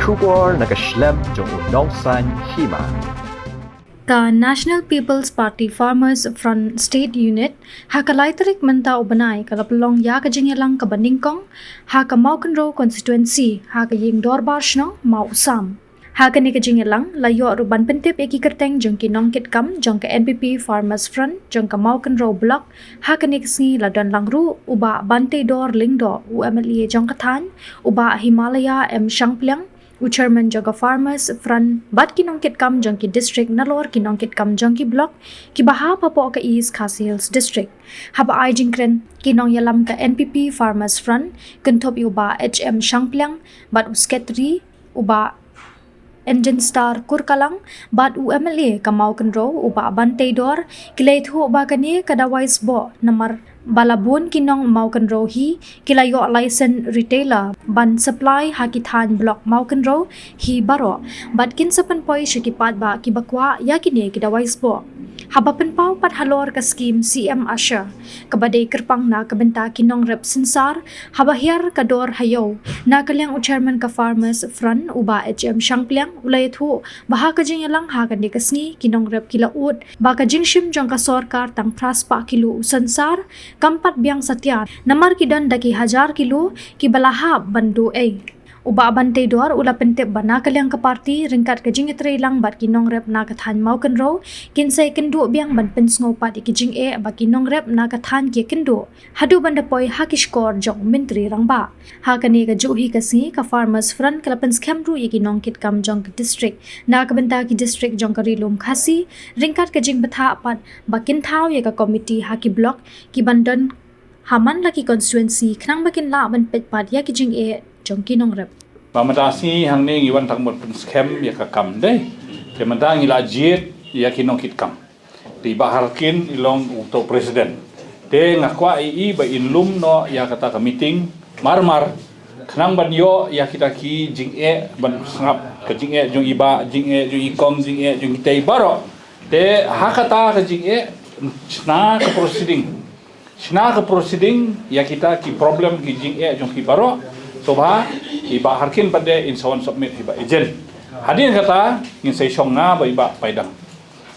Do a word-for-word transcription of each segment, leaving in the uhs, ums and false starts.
Khubor na ka shlem jong u nongsan hima. Ka National People's Party Farmers Front State Unit, ha ka lai tarik mynta u bnai ka la pynlong ïa ka jingïalang kaba nyngkong ha ka Mawkynrew constituency, ha ka ïing dorbar shnong Mawsam. Ha kane ka jingïalang la ïoh ruh ban pyntip ïa ki kyrteng jong ki nongkitkam jong ka N P P Farmers Front jong ka Mawkynrew Block. Ha kane ka sngi la don lang ruh u Bah Banteidor Lyngdoh, u M L A jong ka thaiñ, u Bah Himalaya M Shangpliang, u chairman jong ka Farmers Front, bad ki nongkitkam jong ki district nalor ki nongkitkam jong ki block kiba hap hapoh ka East Khasi Hills District. Haba ai jingkren, ki nongïalam ka N P P Farmers Front, kynthup ïa u Bah H M Shangpliang bad u secretary, u Bah Engine Star Kurkalang, bad u M L A ka Mawkynrew, u Bah Banteidor, ki la ïathuh ba kane ka dawai sboh namar ba la bun ki nong Mawkynrew hi ki la ïoh license retailer ban supply ha ki thaiñ block Mawkynrew hi baroh, bad kin sa pynpoi sha ki paidbah kiba kwah ïa kine ki dawai sboh. Haba pynpaw pat halor ka skim C M ASHA, kaba dei kyrpang na ka bynta ki nongrep synsar, haba hiar ka dor ha ïew, na ka liang u chairman ka Farmers Front, u Bah H M Shangpliang, u la ïathuh ba ha ka jingïalang ha kane ka sngi ki nongrep ki la ud ba ka jingshim jong ka sorkar tang phra spah kilo u synsar kam pat biang satia, namar ki don da ki hajar kilo kiba la hap ban duh ei. U Bah Banteidor u la pyntip ba na ka liang ka party, ryngkat ka jingïatreilang bad ki nongrep na ka thaiñ Mawkynrew, kin sa ïakynduh biang ban pynsngew pat ïa ki jingeh ba ki nongrep na ka thaiñ ki ïakynduh haduh ban da poi ha ki shkor jong u Myntri Rangbah. Ha kane kajuh hi ka sngi, ka Farmers Front ka la pynskhem ruh ïa ki nongkitkam jong ka district na ka bynta ki district jong ka Ri Lum Khasi, ryngkat ka jingbthah pat ba kin thaw ïa ka komiti ha ki block kiban don ha man la ki constituency, khnang ba kin lah ban peit pat ïa ki jingeh jong ki nongrep. Ba mynta sngi hangne ngi wan tang ban pynskhem ïa ka kam, dei. Te mynta ngi la jied ïa ki nongkitkam. Te i Bah Harkin i long uto u president. Te nga kwah ïa i ba in lum noh ïa kata ka meeting marmar, khnang ban ïoh ïa kita ki jingeh, ban sngap ka jingeh jong i Bah, jingeh jong i Kong, jingeh jong i Tei baroh. Te ha kata ka jingeh, shna ka proceeding. Shna ka proceeding ïa kita ki problem, ki jingeh jong ki baroh. Sngewbha i Bah Harkin pat de in sa wan submit ha i Bah Ejen. Hadien kata ngin sa ïashong nga bad i Bah Paidang.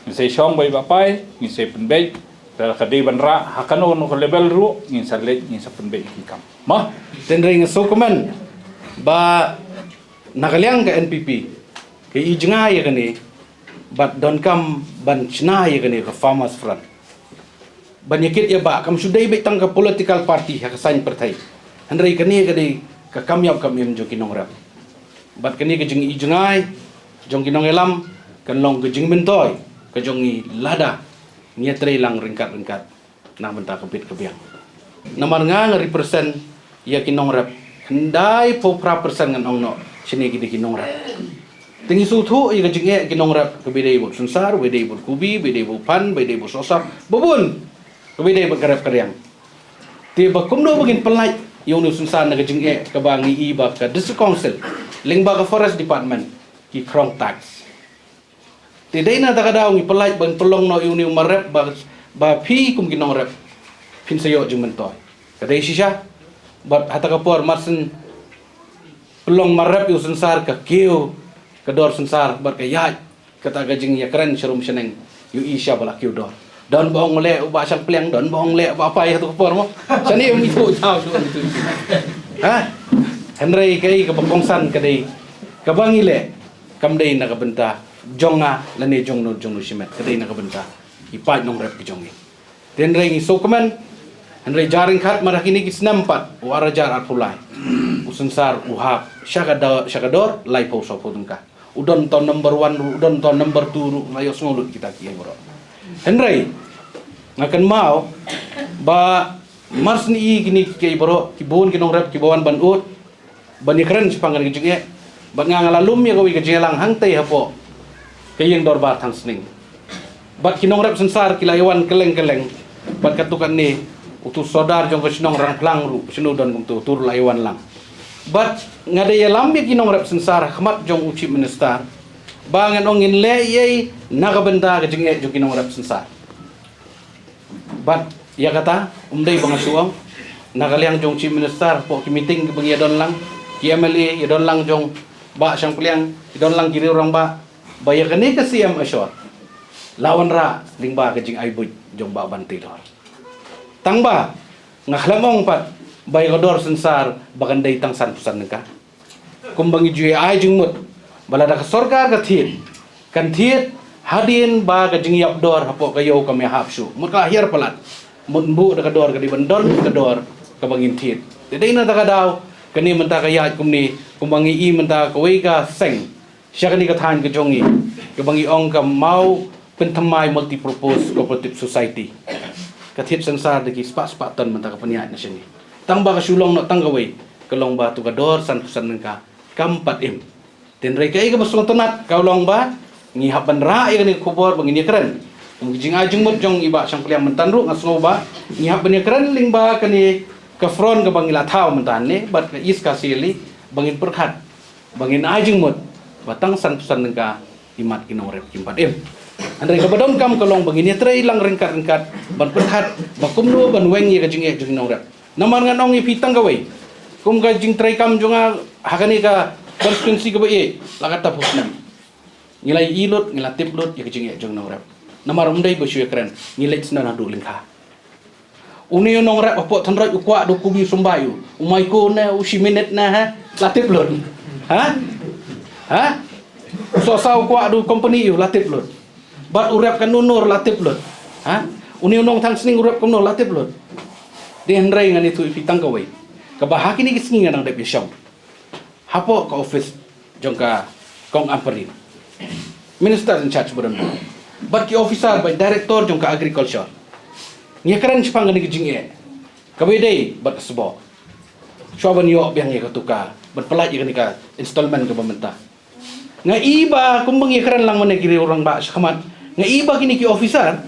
Ngin sa ïashong bad i Bah Pai, ngin sa ïapynbeit. Lada ka dei ban rah ha kano kano ka level ruh, ngin sa leit, ngin sa pynbeit ki kam. Mo? Te hynrei nga sngewkmen ba na ka liang ka N P P ka i jngai ïa kane, bad donkam ban shna ïa kane ka Farmers Front. Ban ïa kit ïa ba kam shu dei beit tang ka political party ha ka saiñ pyrthei. Hynrei kane ka dei ka kam ïap kam im jong ki nongrep. Bad kane ka jing i jngai jong ki nongïalam kan long ka jingmyntoi ka jong i lada ngi ïatreilang ryngkat ryngkat na ka bynta ka bit ka biang. Namar nga nga represent ïa ki nongrep. Hyndai phew phra percent ngan ong noh shane ki dei ki nongrep. Te ngi sngewthuh ïa ka jingeh ki nongrep, kaba dei bad synsar, ba dei bad kubi, ba dei bad phan, ba dei bad sosap, ba bun, kaba dei bad ka rep ka riang. Te ba kumno ba ngin pyllait ïa une u synsar na ka jingeh kaba ngi i ba ka District Council lyngba ka Forest Department ki khrong tax. Te dei na kata ka daw ngi pyllait ban pynlong noh ïa une u marep ba, ba phi kum ki nongrep phin sa ïoh jingmyntoi. Ka dei shisha. Bad ha kata ka por mar syn pynlong marep ïa u synsar, ka kiew ka dor synsar bad ka ïaid kata ka jingïakren sharum shaneng ïa u i sha ba la kiew dor. Don ba ong leh u Bah Shangpliang, don ba ong leh u Bah Pai ha kata ka por mo. Shane ym ithuh jaw shuh, ym ithuh. Ha? Hynrei kaei kaba kongsan ka dei kaba ngi leh kam dei na ka bynta jong nga lane jong no jong no shimet, ka dei na ka bynta ki paid nongrep ki jong ngi. Te hynrei ngi sngewkmen, hynrei ja ryngkat mar ha kine ki snem pat, u ar hajar arphew lai, u synsar u hap sha ka da-, sha ka dor laiphew sawphew tyngka. U don to number one ruh, u don to number two ruh, nga ïohsngew lut kita kiei baroh. Hynrei nga kynmaw ba mar syn i kine kiei baroh, ki bun ki nongrep kiba wan ban ud ban ïakren shaphang kane ka jingeh. Bad nga nga la lum ïa kawei ka jingïalang hangtei hapoh ka ïing dorbar Thangsning. Bad ki nongrep synsar ki la ïawan kylleng kylleng. Bad katto katne utu u sordar jong ka shnong Rangphlang ruh, shano don kumto, utu ruh la ïawan lang. Bad nga dei ïalam ïa ki nongrep synsar ha khmat jong u Chief Minister ba ngan ong ngin leh ei ei na ka bynta ka jingeh jong ki nongrep synsar. Bad ïa kata, ym dei ba nga shu ong, na ka liang jong Chief Minister, hapoh ki meeting kiba ngi ïa don lang, ki M L A ïa don lang jong Bah Shangpliang, ki don lang ki riew rangbah ba ïa kane ka C M Ashore la wanrah lyngba ka jingai buit jong Bah Ban Taylor. Tang ba nga khlem ong pat ba ïa ka dor sensar ba kan dei tang san phew san tyngka. Kumba ngi ju ai jingmut ba lada ka sorkar ka thied, kan thied hadien ba ka jingïap dor hapoh ka ïew kam ïahap shuh. Mut ka la hiar palat. Mut buh da ka dor ka dei ban don ka dor kaba ngin thied. Te dei na kata ka daw kane mynta ka ïaid kumne, kumba ngi i mynta kawei ka seng sha kane ka thaiñ ka jong ngi, kaba ngi ong ka Mawpynthymmai Multipurpose Cooperative Society. Ka thied sensar da ki spah spah ton mynta ka pynïaid na sha ngi. Tang ba ka shu long noh tang kawei, ka long ba tu ka dor san phew san tyngka kam pat im. Te hynrei kaei kaba sngewtynnat ka long ba ngi hap ban rah ïa kane ka khubor ba ngin ïakren. Kum ka jingai jingmut jong i Bah Shangpliang mynta ruh nga sngew ba ngi hap ban ïakren lyngba kane ka front kaba ngi la thaw mynta ne bad ka East Khasi Hills ba ngin pyrkhat ba ngin ai jingmut ba tang san phew san tyngka i mat ki nongrep kim pat im. Hynrei kaba donkam ka long ba ngin ïatrei lang ryngkat ryngkat ban pyrkhat ba kumno ban weng ïa ka jingeh jong ki nongrep. Namar ngan ong ïa phi tang kawei, kum ka jingtrei kam jong nga ha kane ka constituency kaba ïeit la ka taphut snem. Ngi la ïohi lut, ngi la tip lut ïa ka jingeh jong nongrep. Namar um dei ba shu ïakren, ngi leit snem haduh lyngkha. Une u nongrep hapoh Thanroit u kwah da u kubi u symbai u, u Maiko ne u Shiminit ne, ha? La tip lut. Ha? Ha? U Sohsaw u kwah da u company u, la tip lut. Bad u rep ka Nunur, la tip lut. Ha? Une u Nongthangsning u rep kumno, la tip lut. Te hynrei ngan ïathuh ïa phi tang kawei kaba ha kine ki sngi nga dang dep ïashong hapoh ka office jong ka Kong Ampareen, Minister in charge ba don, bad ki officer bad director jong ka agriculture. Ngi ïakren shaphang kane ka jingeh kaba ïadei bad ka sboh. Shuwa ban ïoh biang ïa katu ka, ban pyllait ïa kane ka installment kaba mynta, nga i ba kumba ngi ïakren lang mane ki riew rangbah shakhmat, nga i ba kine ki officer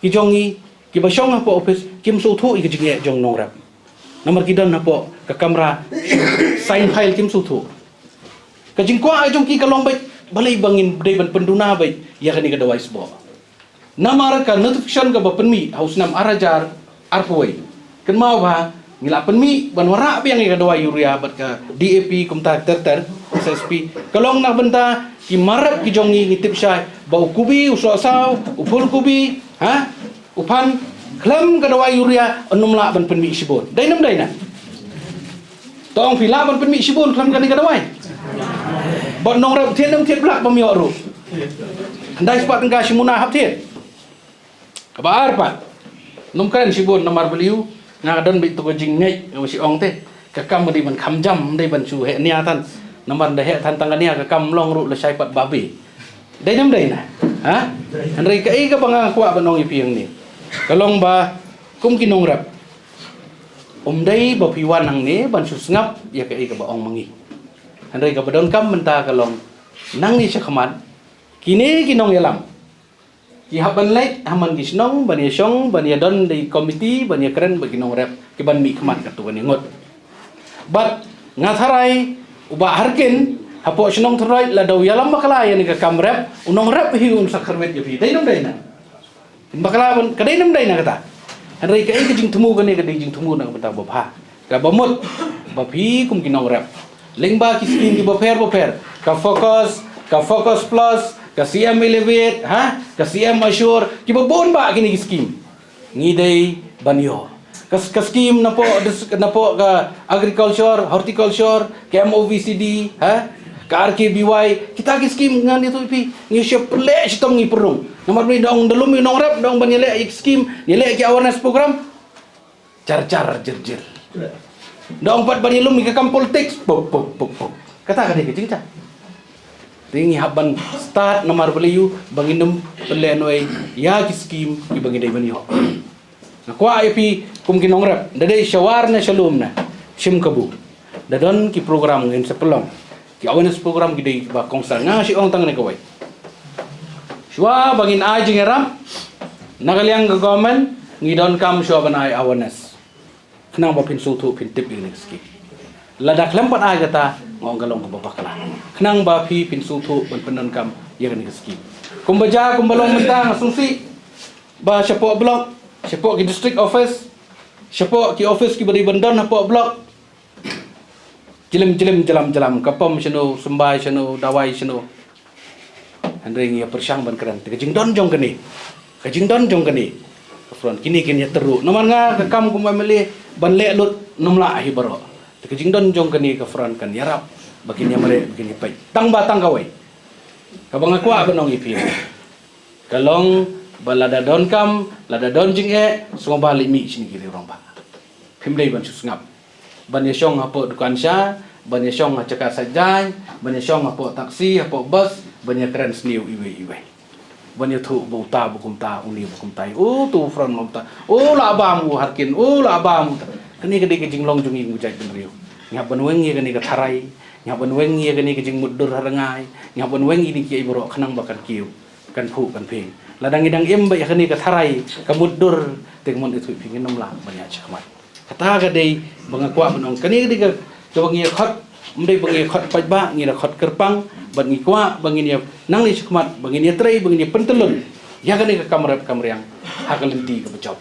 ki jong ngi kiba shong hapoh office kim sngewthuh ïa ka jingeh jong nongrep. Namar ki don hapoh ka kamra sign file, kim sngewthuh. Ka jingkwah jong ki ka long beit, balei ba ngin dei ban pynduna beit ïa kane ka dawai sboh. Namar ka notification kaba pynmih ha u snem ar hajar arphew wei, kynmaw ba ngi la pynmih ban wanrah biang ïa ka dawai urea bad ka D A P kumta ter ter, S S P. Ka long na ka bynta ki mar rep ki jong ngi, ngi tip shai ba u kubi, u sohsaw, u phulkubi, ha, u phan, khlem ka dawai urea yn ym lah ban pynmih shibun. Dei ne ym dei na? To ong phi, lah ban pynmih shibun khlem kane ka dawai? Bad nongrep thied ne ym thied, lah ban ïoh ruh. Khyndai spah tyngka shi muna hap thied. Kaba ar pat, ym kren shibun namar balei, nga don beit tu ka jingngeit, nga shu ong te, ka kam ka dei ban kham jam, ym dei ban shu heh nia than. Namar da heh than tang ka nia, ka kam long ruh lashai pat babe. Dei ne ym dei na? Ha? Hynrei kaei kaba nga kwah ban ong ïa phi hangne, ka long ba kum ki nongrep, ym dei ba phi wan hangne ban shu sngap ïa kaei kaba ong ma ngi. Hynrei kaba donkam mynta ka long, nangne shakhmat, kine ki nongïalam ki hap ban leit ha man ki shnong ban ïashong, ban ïadon da ki komiti, ban ïakren bad ki nongrep kiban mihkhmat katto katne ngut. Bad nga tharai u Bah Harkin hapoh shnong Thanroit, lada u ïalam bakla ïa kane ka kam rep, u nongrep hi un sa kyrwit ïa phi. Dei ne ym dei na? Bakla ban, ka dei ne ym dei na kata? Hynrei kaei ka jingthmu kane, ka dei jingthmu na ka bynta ba bha. Kaba mut ba phi kum ki nongrep, lyngba ki skim kiba pher bapher, ka FOCUS, ka FOCUS Plus, ka C M Elevate, ha, ka C M Assure, kiba bun bah kine ki skim, ngi dei ban ïoh. Ka, ka skim napoh, napoh ka agriculture, horticulture, ka M O V C D, ha, ka R K B Y, kita ki skim ngan ïathuh ïa phi, ngi shu pynleh shitom, ngi pynrung. Namar balei? Da ong da lum ïa u nongrep, da ong ban ïaleh ïa ki skim, ïaleh ïa ki awareness program, jar jar jir jir. Da ong pat ban ïalum ïa ka kam politics, pok pok pok pok. Kata ka dei ka jingjar. Te ngi hap ban start namar balei, ba ngin ym pynleh nuei ïa ki skim kiba ngi dei ban ïoh. Nga kwah ïa phi kum ki nongrep, da dei sha war ne sha lum ne shim kabu, da don ki program ngin sa pynlong, ki awareness program ki dei ba kongsan. Nga shu ong tang ne kawei, shuwa ba ngin ai jingïarap na ka liang ka government, ngi donkam shuwa ban ai awareness khnang ba phin sngewthuh, phin tip ïa kane ka skim. Lada khlem pat ai kata, nga ong ka long kaba bakla khnang ba phi phin sngewthuh ban pyndonkam ïa kane ka skim. Kumba jia, kumba long mynta, nga sngewsih ba shapoh block, shapoh ki district office, shapoh ki office kiba dei ban don hapoh block, Jlim jlim jlam jlam, ka pom shano, symbai shano, dawai shano. Hynrei ngi ïa pyrshang ban kren. Te ka jingdon jong kane, ka jingdon jong kane, ka front, kine kin ïa tyrwa. Namar nga ka kam kum MLA ban leh lut, nym lah hi baroh. Te ka jingdon jong kane ka front kan ïarap ba kin ïa mareh, ba kin ïa peit. Tang ba tang kawei kaba nga kwah ban ong ïa phi, ka long ba lada don kam, lada don jingeh, sngewbha leit mih sha kine ki riew rangbah. Phim dei ban shu sngap ban ïa shong hapoh dukan sha, ban ïa shong ha jaka sait jaiñ, ban ïa shong hapoh taxi, hapoh bus, ban ïa kren sniew iwei iwei, ban ïathuh ba uta ba kumta, uni ba kumta, u tu front ba kumta, u la bam u harkin, u la bam u ta. Kane ka dei ka jinglong jong ngi kum u jaitbynriew. Ngi hap ban weng ïa kane ka tharai, ngi hap ban weng ïa kane ka jingmutdur ha rngai, ngi hap ban weng ïa kine kiei baroh khnang ba kan kiew, kan phuh, kan phieng. Lada ngi dang im beit ha kane ka tharai, ka mutdur, te kumno ïathuh ïa phi, ngin nym lah ban ïaid shakhmat. Kata ka dei ba nga kwah ban ong. Kane ka dei ka, kaba ngi ïa khot, ym dei ba ngi ïa khot paidbah, ngi ïa khot kyrpang, bad ngi kwah ba ngin ïa, nangne shakhmat, ba ngin ïa trei, ba ngin ïa pyntyllun ïa kane ka kam rep kam riang ha ka lynti kaba jop.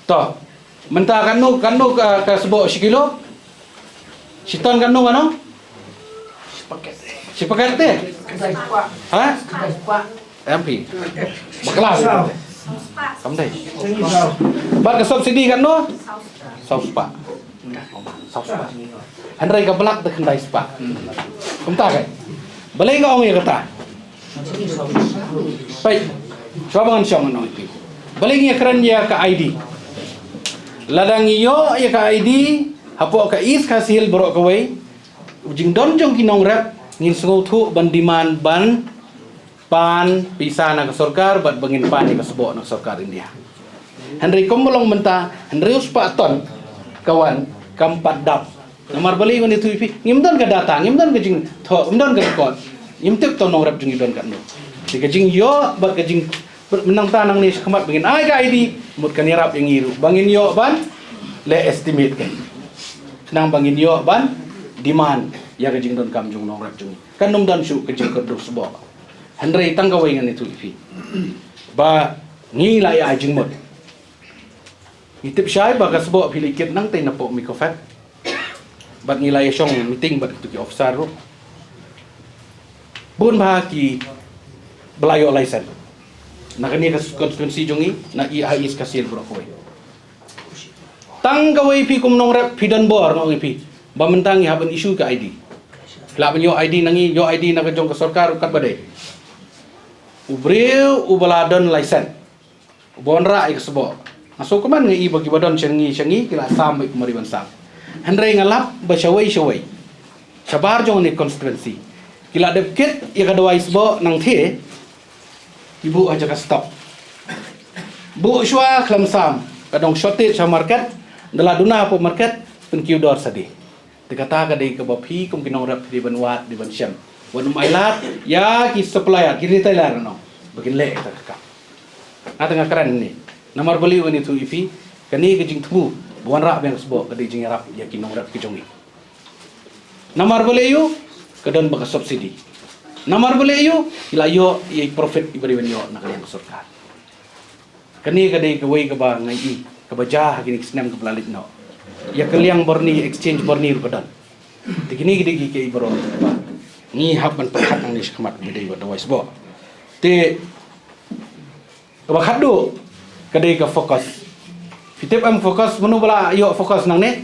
To, mynta katno, katno ka, ka sboh shi kilo? Shi ton katno, katno? Shi paket te? Ha? Em phi? Bakla. Kam dei. Bad ka subsidi katno? Saw spah. Saw spah. Hynrei ka blak da khyndai spah. Kumta kai. Balei nga ong ïa kata? Peit. Shuwa ba ngan shong ngan ong ïa phi. Balei ngi ïa kren ïa ka ID? Lada ngi ïoh ïa ka ID hapoh ka East Khasi Hills baroh kawei, u jingdon jong ki nongrep, ngin sngewthuh ban demand ban pan pisa na ka sorkar, bad ba ngin pan ïa ka sboh na ka sorkar India. Hynrei kumba long mynta, hynriew spah ton ka wan, kam pat dap. Namar balei ngan ïathuh ïa phi, ngim don ka data, ngim don ka jingthoh, ngim don ka record. Ngim tip to nongrep jong ngi don katno. Te ka jingïoh bad ka jing, mynta nangne shakhmat ba ngin ai ka ID, mut kan ïarap ïa ngi ruh ba ngin ïoh ban leh estimate, kan, khnang ba ngin ïoh ban demand ïa ka jingdonkam jong nongrep jong ngi. Kan nym don shuh ka jingkyrduh sboh. Hynrei tang kawei ngan ïathuh ïa phi, ba ngi la ïa ai jingmut. Ngi tip shai ba ka sboh phi la kit nangtei napoh MICOFED. Bad ngi la ïa shong meeting bad kito ki officer ruh. Bun bha kiba la ïoh license na kane ka constituency jong ngi, na East Khasi Hills baroh kawei. Tang kawei phi kum nongrep phi don bor, nga ong ïa phi, ba mynta ngi hap ban issue ka ID. Phi lah ban ïoh ID na ngi, ïoh ID na ka jong ka sorkar, katba dei. U briew uba la don license, uba wanrah ïa ka sboh. Nga sngewkmen, nga i ba kiba don sha ngi, sha ngi ki la sam beit kumba dei ban sam. Hynrei nga lap ba shawei shawei shabar jong kane ka constituency, ki la dep kit ïa ka dawai sboh nangtei, ki buh ha jaka stock. Buh shuwa khlem sam, ka don shortage ha market, da la duna hapoh market, pynkiew dor shadien. Te kata ka dei kaba phi kum ki nongrep phi dei ban wad, dei ban shem. Wat nym ailad ïa ki supplier, ki retailer, ngan ong, ba kin leh kata ka kam. Nga tang nga kren hangne. Namar balei ngan ïathuh ïa phi, kane ka jingthmu ba wanrah biang ka sboh ka dei jingïarap ïa ki nongrep ki jong ngi. Namar balei ïoh, ka don bad ka subsidy. Namar balei ïoh, ki la ïoh ïa i profit iba dei ban ïoh na ka liang ka sorkar. Kane ka dei kawei kaba nga i, kaba jia ha kine ki snem kiba la leit noh. Ïa ka liang bor ni, exchange bor ni ruh ka don. Te kine ki dei ki, ki baroh ba ngi hap ban pyrkhat nangne shakhmat, ba dei bad dawai sboh. Te kaba khatduh ka dei ka FOCUS. Phi tip em FOCUS, mano ba la ïoh FOCUS nangne?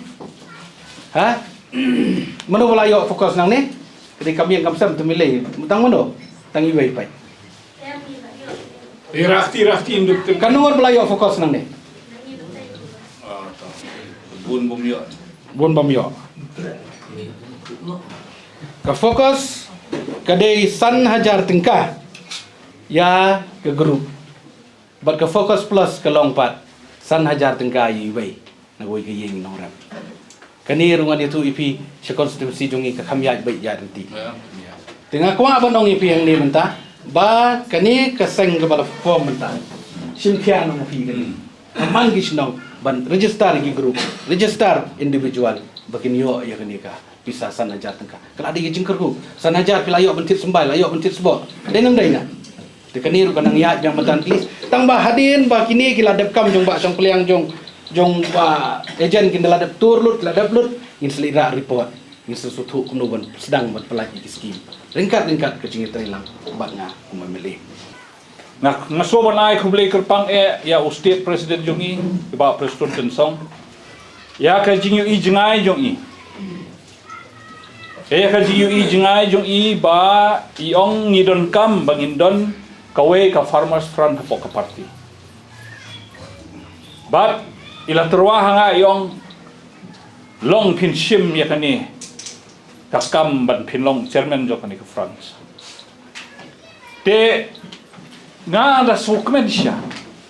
Ha? Mano ba la ïoh FOCUS nangne? Ka dei kam ïeng kam sem te mynlei. Tang mano? Tang iwei pat. Ïa, rah kti, rah kti, ym dei. Katno ngut ba la ïoh FOCUS nangne? Ah, to. Bun bym ïoh. Bun bym ïoh. Ka FOCUS ka dei san hajar tyngka ïa ka group. Bad ka FOCUS Plus ka long pat san hajar tyngka ïa iwei na kawei ka ïing nongrep. Kane ruh ngan ïathuh ïa phi, sha constituency jong ngi ka kham ïaid beit ïaid ryntih. Te nga kwah ban ong ïa phi hangne mynta ba kane ka seng kaba la form mynta, shim khia nong phi kane. Ka man ki shnong ban register ïa ki group, register individual, ba kin ïoh ïa kane ka pisa san hajar tyngka. Ka la dei ka jingkyrkhu. San hajar phi la ïoh ban thied symbai, la ïoh ban thied sboh. Dei nam dei na. Te kane ruh ka nang ïaid biang madan ki list. Tang ba hadien ba kine ki la dep kam jong ba shong pliang jong, jong ba agent kin da la dep tur lut, ki la dep lut, ngin sa leit rah report. Ngin sa sngewthuh kumno ban sdang ban pynlait ïa ki skim ryngkat ryngkat ka jingïatreilang bad nga kum u M L A. Nga, nga sngewbha ban ai khublei kyrpang eh ïa u State President jong i, i Bah Prestone Tynsong, ïa ka jingïohi jngai jong i. Ïa ka jingïohi jngai jong i ba i ong ngi donkam ba ngin don kawei ka Farmers Front hapoh ka party. Bad i la tyrwa ha nga, i ong, long phin shim ïa kane ka kam ban phin long chairman jong kane ka front. Te nga da sngewkmen shisha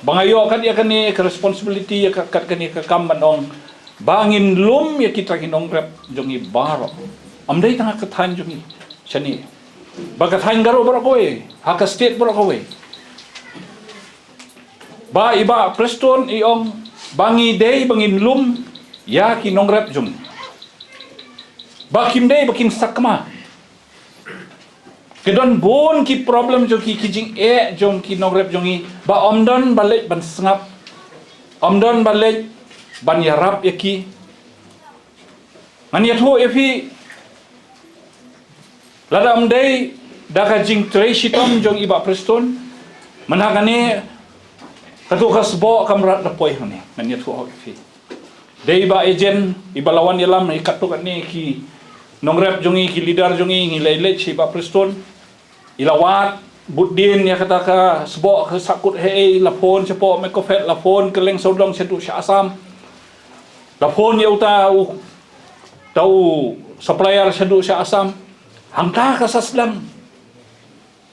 ba nga ïoh kat ïa kane ka responsibility, ïa kat, kat kane ka kam ban ong ba ngin lum ïa kita ki nongrep jong i baroh. Ym dei tang ha ka thaiñ jong i shane, ba ka thaiñ Garo baroh kawei, ha ka state baroh kawei. Ba i Bah Prestone i ong ba ngi dei ba ngin lum ïa ki nongrep jong i, ba kim dei ba kin sakma. Ki don bun ki problem jong ki, ki jingeh jong ki nongrep jong i ba ym don ba leit ban sngap, ym don ba leit ban ïarap ïa ki. Ngan ïathuh ïa phi, lada ym dei da ka jingtrei shitom jong i Bah Prestone, mynta kane katu ka sboh kam rat da poi hangne, ngan ïathuh ïa phi. Dei ba agent i ba la wan ïalam ïa katto katne ki nongrep jong i, ki leader jong i, ngi leit leit sha i Bah Prestone. I la wad bud dien ïa kata ka sboh ka sahkut, hei, la phone shapoh Mekophet, la phone kylleng sawdong shaduh sha Assam. La phone ïa uta u, uta u supplier shaduh sha Assam. Hangta ka sa sdang.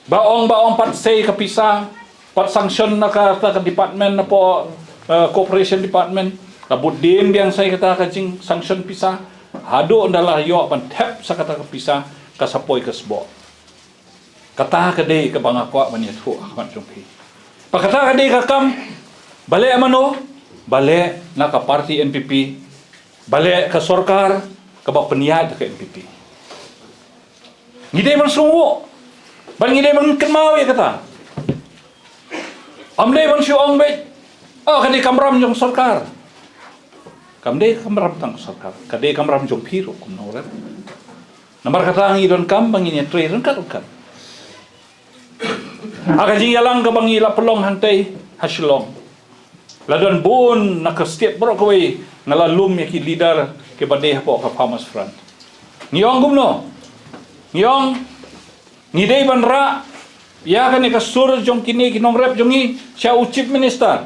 Ba ong, ba ong pat sei ka pisa, pat sanction na kata ka department, napoh, eh, cooperation department. La bud dien biang sei kata ka jingsanction pisa. Haduh ynda la ïoh ban thep sa kata ka pisa, ka sa poi ka sboh. Kata ka dei kaba nga kwah ban ïathuh ha khmat jong phi. Ba kata ka dei ka kam, balei mano, balei na ka party N P P, balei ka sorkar kaba pynïaid da ka N P P. Ngi dei ban sngewthuh, ba ngi dei ban kynmaw ïa kata. Ym dei ban shu ong beit, oh, ka dei kamram jong sorkar. Kam dei kamram tang sorkar, ka dei kamram jong phi ruh kum nongrep. Namar kata ngi donkam ba ngin ïatrei ryngkat ryngkat. Ha ka jingïalang kaba ngi la pynlong hangtei ha Shillong, la don bun na ka state baroh kawei, nga la lum ïa ki leader kiba dei hapoh ka Farmers Front. Ngi ong kumno? Ngi ong ngi dei ban rah ïa kane ka sur jong kine ki nongrep jong ngi sha u Chief Minister,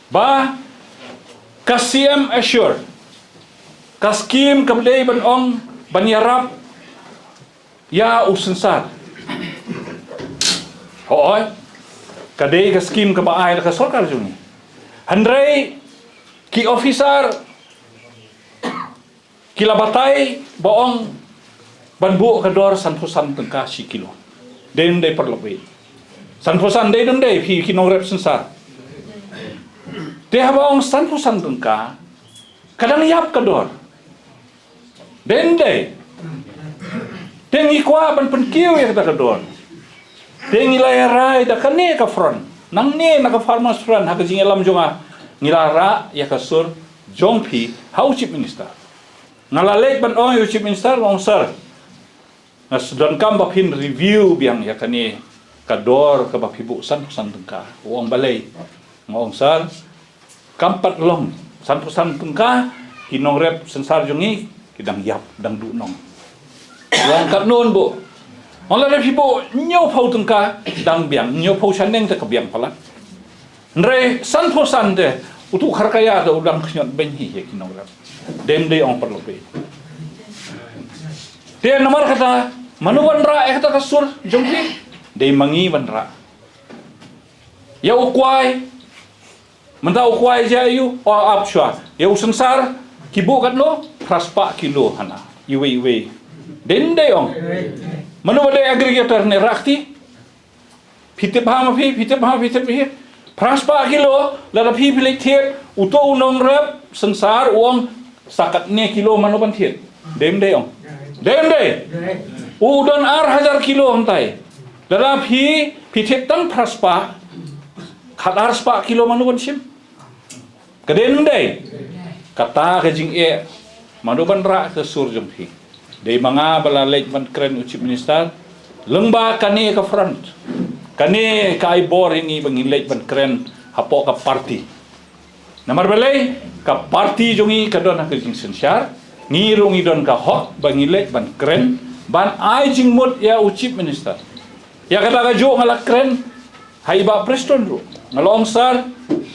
ba ka C M Assure, ka skim kaba dei ban ong ban ïarap ïa u synsar. Hooid, ka dei ka skim kaba ai da ka sorkar jong ngi. Hynrei ki officer ki la batai ba ong ban buh ka dor sanphew san tyngka shi kilo. Dei ym dei, paralok baieit? Sanphew san, dei ym dei, phi ki nongrep synsar? Te haba ong sanphew san tyngka, ka dang ïap ka dor. Dei ym dei? Te ngi kwah ban pynkiew ïa kata ka dor. Te ngi la ïarai da kane ka front, nangne na ka Farmers Front, ha ka jingïalam jong nga, ngi la rah ïa ka sur jong phi ha u Chief Minister. Nga la leit ban ong ïa u Chief Minister, nga ong, sir, nga sdang kam ba phin review biang ïa kane ka dor kaba phi buh sanphew san tyngka. U ong, balei? Nga ong, sir, kam pat long sanphew san tyngka, ki nongrep synsar jong ngi ki dang ïap, dang duhnong. U ong, katno ngan buh? Nga ong, lada phi buh hynñiewphew tyngka dang biang, hynñiewphew shaneng te ka biang palat. Hynrei sanphew san te, utu u Kharkaya te u dang khñiot beiñ hi ïa ki nongrep. Dei ym dei, ong, paralok baieit? Te namar kata, mano ban rah ïa kata ka sur jong phi? Dei ma ngi ban rah. Ïa u kwai, mynta u kwai jia ïa u, o, ap shuwa. Ïa u synsar, ki buh katno? Phraspah kilo hana, iwei iwei. Dei ym dei, ong? Mano ba dei aggregator ne rah kti? Phi tip ha ma phi, phi tip ha, phi tip hi. Phraspah kilo, lada phi, phi leit thied, uto u nongrep synsar u ong, sa katne kilo mano ban thied? Dei ym dei, ong? Dei ym dei? U don ar hajar kilo hangtai. Lada phi, phi thied tang phraspah, khat ar spah kilo mano ban shim? Ka dei ym dei? Kata ka jingeh Mano ban rah ka sur jong phi? Dei ma nga ba la leit ban kren u Chief Minister. Lyngba kane ka front, kane ka ai bor ïa ngi ba ngin leit ban kren hapoh ka party. Namar balei? Ka party jong ngi ka don ha ka jingsynshar. Ngi ruh ngi don ka hok ba ngi leit ban kren, ban ai jingmut ïa u Chief Minister. Ïa kata ka juh nga la kren ha i Bah Prestone ruh. Nga la ong, sir,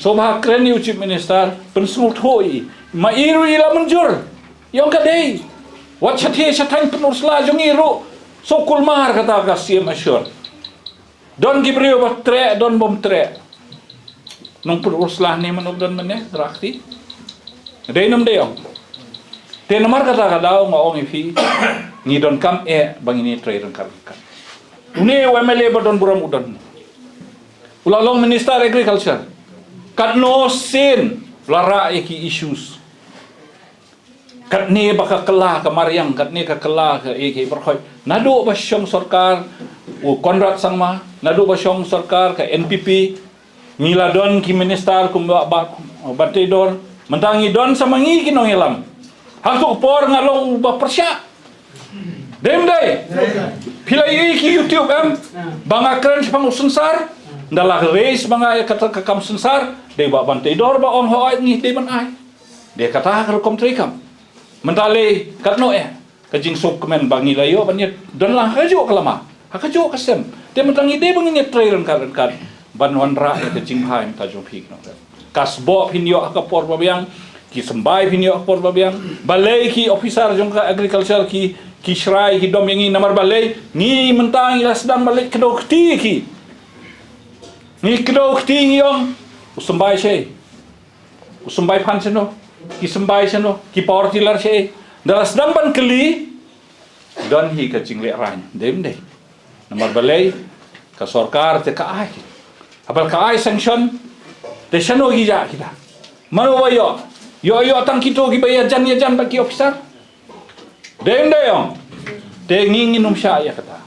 sngewbha kren ïa u Chief Minister, pynsngewthuh ïa i. Ma i ruh i la mynjur. I ong ka dei. Wat shathie shathaiñ, pynursa la jong i ruh. Sngewkulmar kata ka C M Assure. Don ki briew ba treh, don bym treh. Nongpynursa ne mano ba don mynne, rakti. Dei ne ym dei, ong? Te namar kata ka daw nga ong ïa phi, ngi donkam eh ba ngin ïatrei ryngkat ryngkat. Une u M L A ba don burom u don, u la long Minister Agriculture. Katno sien u la rah ïa ki issues. Katne ba ka kylla ka mariang, katne ka kylla ka, eh, ka pyrkhat. Naduh ba shong sorkar u Conrad Sangma, naduh ba shong sorkar ka N P P, ngi la don ki minister kum Bah, Bah Banteidor, mynta ngi don sa ma ngi ki nongïalam. Ha kato ka por nga long uba pyrshah. Dei ym dei? Phi la ïohi ki YouTube em? Ba nga kren shaphang u synsar, ynda la raise ma nga ïa kata ka kam synsar, dei Bah Banteidor ba ong hooid ngi dei ban ai. Dei kata ka rukom treikam. Mynta lei katno eh ka jingsngewkmen ba ngi la ïoh ban ïa don lang ha kajuh ka lama, ha kajuh ka sem. Te mynta ngi dei ba ngin ïatrei ryngkat ryngkat ban wanrah ïa ka jingbha mynta jong phi, no. Ka sboh phin ïoh ha ka por ba biang, ki symbai phin ïoh ha ka por ba biang. Balei ki officer jong ka agriculture ki, ki shrai ki dom ïa ngi? Namar balei? Ngi mynta ngi la sdang ban leit kdew kti ïa ki. Ngi kdew kti, ngi ong u symbai shaei, u symbai phan shano, ki symbai shano, ki power tiller shaei. Ynda la sdang ban kylli, don hi ka jinglehrain, dei ym dei? Namar balei? Ka sorkar te ka ai, haba ka ai sanction, te shano ki jah kita? Mano ba ïoh? Ïoh, ïoh tang kito kiba ïajan ïajan bad ki officer. Dei ym dei, ong? Te ngi ngin ym shah ïa kata.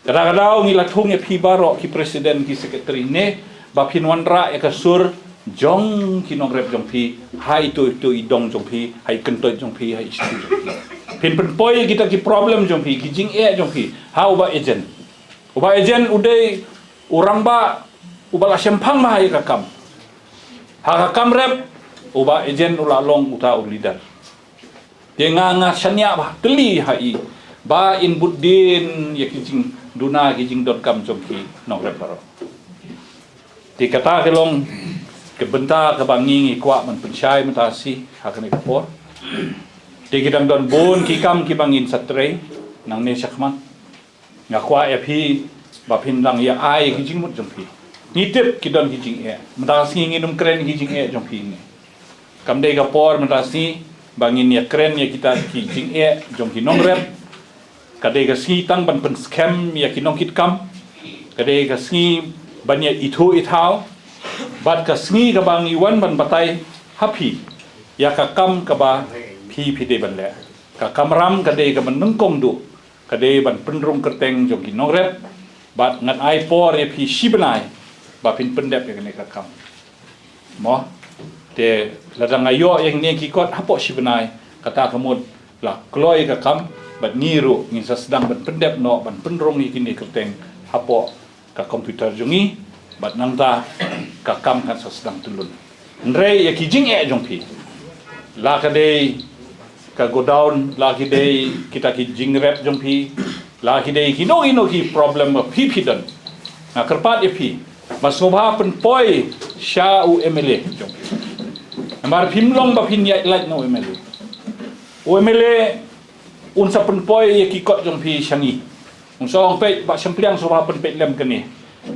Kata ka daw ngi la thung ïa phi baroh ki president, ki secretary ne, ba phin wanrah ïa ka sur jong ki nongrep jong phi ha ito ito i dong jong phi, ha i kyntoit jong phi, ha i shnong jong phi. Phin pynpoi ïa kita ki problem jong phi, ki jingeh jong phi ha u Bah Ejen. U Bah Ejen u dei u rangbah uba la shemphang bha ïa ka kam. Ha ka kam rep, u Bah Ejen u la long uta u leader. Te nga, nga shaniah bha tylli ha i ba in bud dien ïa ki jingduna, ki jingdonkam jong ki nongrep baroh. Te kata ka long ka bynta kaba ngi, ngi kwah ban pynshai mynta shi ha kane ka por. Te ki dang don bun ki kam kiba ngin sa trei nangne shakhmat. Nga kwah ïa phi ba phin dang ïa ai ki jingmut jong phi. Ngi tip ki don ki jingeh. Mynta ka sngi ngin ym kren ki jingeh jong phi ne. Kam dei ka por mynta ka sngi ba ngin ïa kren ïa kita ki jingeh jong ki nongrep. Ka dei ka sngi tang ban pynskhem ïa ki nongkitkam. Ka dei ka sngi ban ïa ithuh ithaw. Bad ka sngi kaba ngi wan ban batai ha phi ïa ka kam kaba phi, phi dei ban leh. Ka kamram ka dei kaba nyngkong duh. Ka dei ban pynrung kyrteng jong ki nongrep, bad ngan ai por ïa phi shi bnai ba phin pyndep ïa kane ka kam. Mo, te lada nga ïoh ïa kine ki kot hapoh shi bnai, kata ka mut la kloi ka kam, bad ngi ruh ngin sa sdang ban pyndep noh, ban pynrung ïa kine kyrteng hapoh ka computer jong ngi, bad nangta ka kam kan sa sdang tyllun. Hynrei ïa ki jingeh jong phi, la ka dei ka godown, la ki dei kita ki jingrep jong phi, la ki dei kino kino ki problem ba phi phi don, nga kyrpad ïa phi ba sngewbha pynpoi sha u M L A jong phi. Namar phim long ba phin ïaid lait na u M L A. U M L A un sa pynpoi ïa ki kot jong phi sha ngi. Un sa ong, peit Bah Shempliang, sngewbha pynpeit lem kane.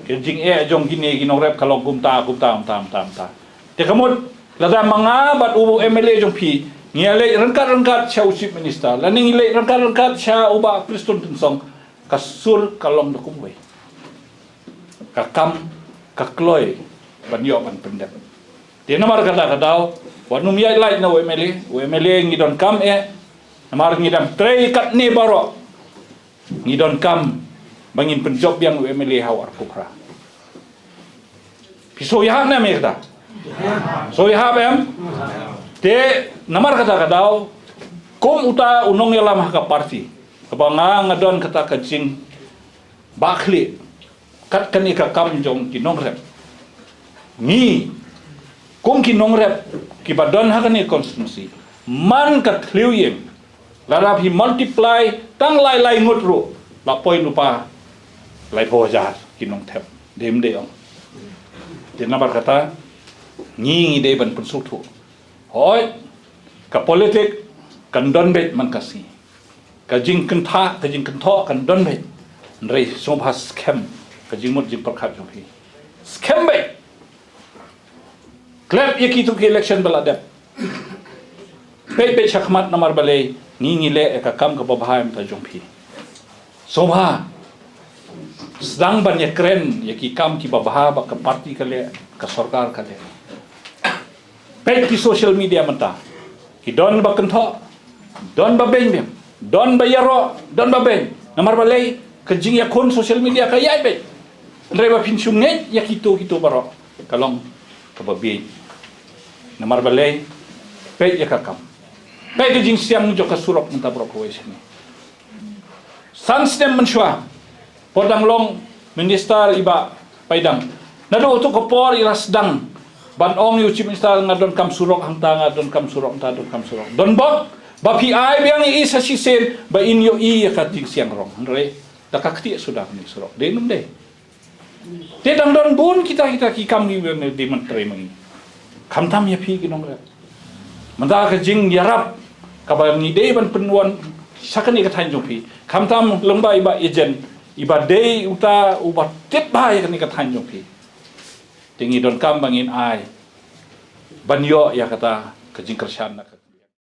Ka jingeh jong kine ki nongrep ka long kumta, kumta, kumta, kumta, kumta. Te ka mut lada ma nga bad u M L A jong phi ngi ïa leit ryngkat ryngkat sha u Chief Minister, lane ngi leit ryngkat ryngkat sha u Bah Prestone Tynsong, ka sur ka long da kumwei. Ka kam ka kloi ban ïoh ban pyndep. Te namar kata ka daw, wat nym ïaid lait na u M L A, u M L A ngi donkam eh, namar ngi dang trei katne baroh. Ngi donkam ba ngin pynjop biang u M L A ha u arphew phra. Phi sngewhap ne em ïa kata? Sngewhap em? Te namar kata ka daw, Kum uta u nongïalam ha ka party, kaba nga nga don kata ka jing ba khlieh kat kane ka kam jong ki nongrep. Ngi kum ki nongrep kiba don ha kane constituency, man ka thliew ïing, lada phi multiply tang lai lai ngut ruh, la poi lypa laiphew hajar ki nongthep. Dei ym dei ong? Te namar kata ngi ngi dei ban pynsngewthuh. Hooid, ka politik kan don beit man ka sngi. Ka jingkyntha, ka jingkynthoh kan don beit. Hynrei sngewbha skhem ka jingmut jingpyrkhat jong phi. Skhem beit. Klet ïa kito ki election ba la dep. Peit beit shakhmat namar balei ngi ngi leh ïa ka kam kaba bha ïa ka jong phi. Sngewbha sdang ban ïakren ïa ki kam kiba bha ba ka party ka leh, ka sorkar ka leh. Peit ki social media mynta. Ki don ba kynthoh, don ba beiñ beiñ, don ba ïaroh, don ba beiñ. Namar balei ka jingïakhun social media ka ïaid beit. Hynrei ba phin shu ngeit ïa kito kito baroh ka long kaba bieit. Namar balei? Peit ïa ka kam. Peit ka jingsiang jong ka surok mynta baroh kawei sien. San snem mynshuwa, por dang long minister i Bah Paidang, naduh uto ka por i la sdang ban ong ïa u Chief Minister, nga donkam surok hangta, nga donkam surok hangta, donkam surok. Donbok ba phi ai biang ïa i sa shisien ba in ïohi ïa ka jingsiang rong. Hynrei da ka ktieh suda kane surok. Dei ne ym dei? Te dang don bun kita kita ki kam ngi wan dei myntrei ma ngi. Khamtam ïa phi ki nongrep. Mynta ka jingïarap kaba ngi dei ban pynwan sha kane ka thaiñ jong phi. Khamtam lyngba i Bah Ejent, iba dei uta uba tip bha ïa kane ka thaiñ jong phi. Te ngi donkam ba ngin ai ban ïoh ïa kata ka jingkyrshan na ka